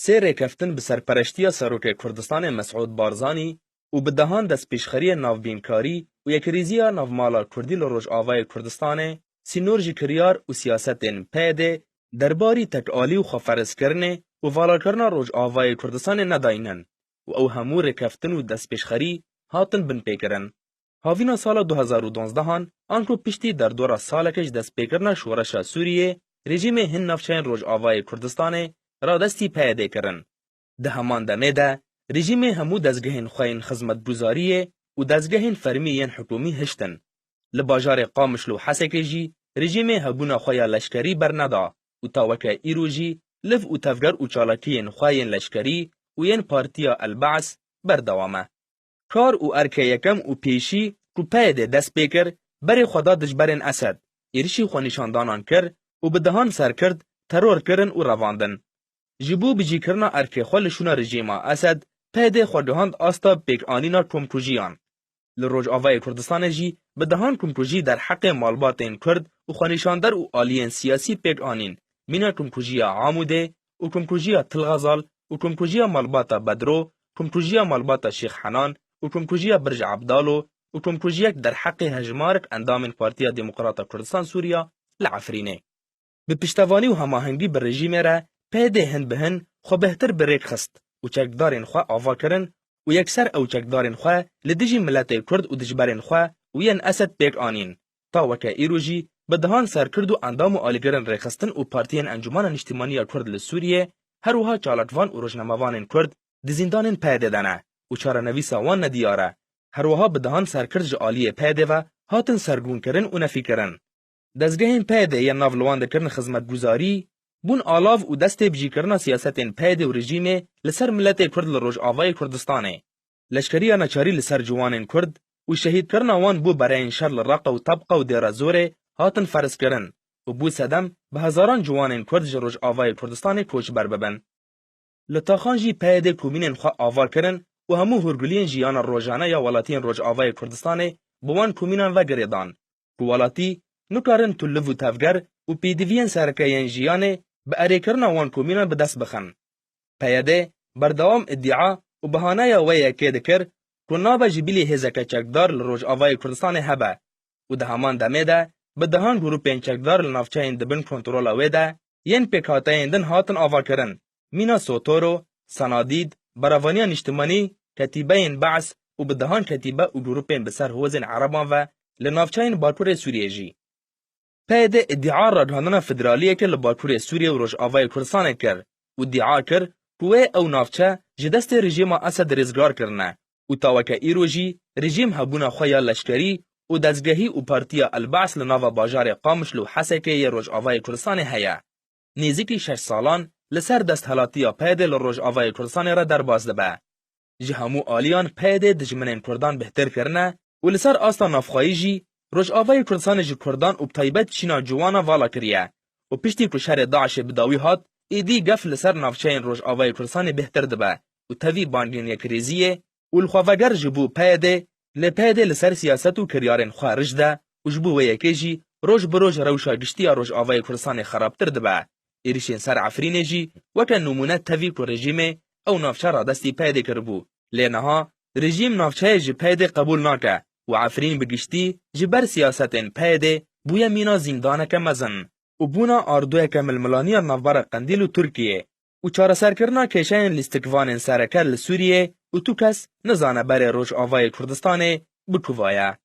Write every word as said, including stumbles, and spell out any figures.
Sê rêkeftin bi serpereştiya Serokê Kurdistanê Mesûd Barzanî û bi dehan destpêşxeriyên navbînkarî û yekrêziya navmala Kurdî li Rojavayê Kurdistanê, sînor ji kiryar û siyasetên P Y D'ê derbarî tekalî û xweferzkirinê û valakirina Rojavayê Kurdistanê nedayînin û ew hemû rêkeftin û destpêşxerî hatin binpêkirin. Havîna sala du hezar û duwazdeh an, anku piştî derdora salekê ji destpêkirina şoreşa Sûriyê, rejîmê hin navçeyên Rojavayê Kurdistanê radestî P Y D'ê kirin. Di heman demê de, rejîmê hemû dezgehên xwe yên xizmetguzariyê û dezgehên fermî yên hikûmî hiştin. Li bajarê Qamişlo û Hesekê jî rejîmê hebûna xwe ya leşkerî berneda û ta weke îro jî liv û tevger û çalakiyên xwe yên leşkerî û yên Partiya El Ba's berdewam e. Kar û erkê yekem û pêşî ku P Y D dest pê kir, berê xwe da dijberên Esed, êrişî xwenîşandanan kir û bi dehan serkird teror kirin û revandin. Ji bo bicîkirina erkê xwe li şûna rejîma Esed, P Y D xwe gihand asta pêkanîna komkujiyan. Li Rojavayê Kurdistanê jî bi dehan komkujî derheqê malbatên Kurd û xwenîşander û aliyên siyasî pêk anîn, mîna komkujiya Amûdê û komkujiya Til Xezal û komkujiya malbata Bedro, komkujiya malbata Şêx Henan û komkujiya Birj Ebdalo û komkujiyek derheqê hejmarek endamên Partiya Demokrata Kurdistan Sûriya li Efrînê. Bi piştevanî û hemahengî bi rejîmê re P Y D hin bi hin xwe bêhtir bi rêk xist û çekdarên xwe ava kirin û yekser ew çekdarên xwe li dijî miletê Kurd û dijberên xwe û yên Esed pêk anîn. Ta weke îro jî bi dehan serkird û endam û alîgirên rêxistin û partiyên Encûmena Niştîmanî ya Kurd li Sûriyê, her wiha çalakvan û rojnamevanên Kurd di zîndanên P Y D de ne û çarenivîsa wan nediyar e. Her wiha bi dehan serkird ji aliyê P Y D ve hatin sergûnkirin û nefîkirin. Dezgehên P Y D yên nav li wan dikirin xizmetguzarî, bûn alav û destê bicîkirina siyasetên P Y D û rejîmê li ser miletê Kurd li Rojavayê Kurdistanê. Leşkeriya neçarî li ser ciwanên Kurd û şehîdkirina wan bo bereyên şer li Reqa û Tebqa û Dêra Zorê hatin ferzkirin û bû sedem bi hezaran ciwanên Kurd ji Rojavayê Kurdistanê koçber bibin. Li taxan jî P Y D komînên xwe ava kirin û hemû hûrguliyên jiyana rojane ya welatiyên Rojavayê Kurdistanê bi wan komînan ve girêdan ku welatî nikarin tu liv û tevger û pêdiviyên sereke yên jiyanê bi erêkirina wan komînan bi dest bixin. P Y D berdewam îdia û bihaneya wê yekê dikir ku nabe ji bilî hêzeke çekdar li Rojavayê Kurdistanê hebe û di heman demê de bi dehan grûpên çekdar li navçeyên di bin kontrola wê de yên pêkhateyên din hatin avakirin, mîna Sotoro, Sanadîd, Berevaniya Niştimanî, Ketîbeyên Be's û bi dehan ketîbe û grûpên bi ser hozên Ereban ve li navçeyên Bakurê Sûriyê jî. P Y D îdia ragihandina federaliyeke li Bakurê Sûriyê û Rojavayê Kurdistanê kir û îdia kir ku wê ew navçe ji destê rejîma Esed rêzgar kirine û ta weke îro jî rejîm hebûna xwe ya leşkerî û dezgehî û partiya El Ba's li nava bajarê Qamişlo û Hesekê yê Rojavayê Kurdistanê heye. Nêzîkî şeş salan li ser desthilatiya P Y D li Rojavayê Kurdistanê re derbas dibe. Ji hemû aliyan P Y D dijminên Kurdan bêhtir kirine û li ser asta navxweyî jî Rojavayê Kurdistanê ji Kurdan û bi taybet çîna ciwana vala kiriye û piştî ku şerê DAIŞê bi dawî hat, êdî gef li ser navçeyên Rojavayê Kurdistanê bêhtir dibe û tevî bangên yekrêziyê û li xwe veger ji bo P Y D, lê P Y D li ser siyaset û kiryarên xwe rij de û ji bo wê yekê jî roj bi roj rewşa giştî ya Rojavayê Kurdistanê xerabtir dibe. Êrişên ser Efrînê jî weke nimûne tevî ku rejîmê ew navçe radestî P Y D kiribû. Lê niha rejîm navçeyê ji P Y D qebûl nake û Efrîn bi giştî ji ber siyasetên P Y D bûye mîna zîndaneke mezin û bûna ardoyeke milmilaniya navbera Qendîl û Tirkiyê û çareserkirina kêşeyên lîstikvanên sereke li Sûriyê û tu kes nizane berê Rojavayê Kurdistanê bi ku va ye.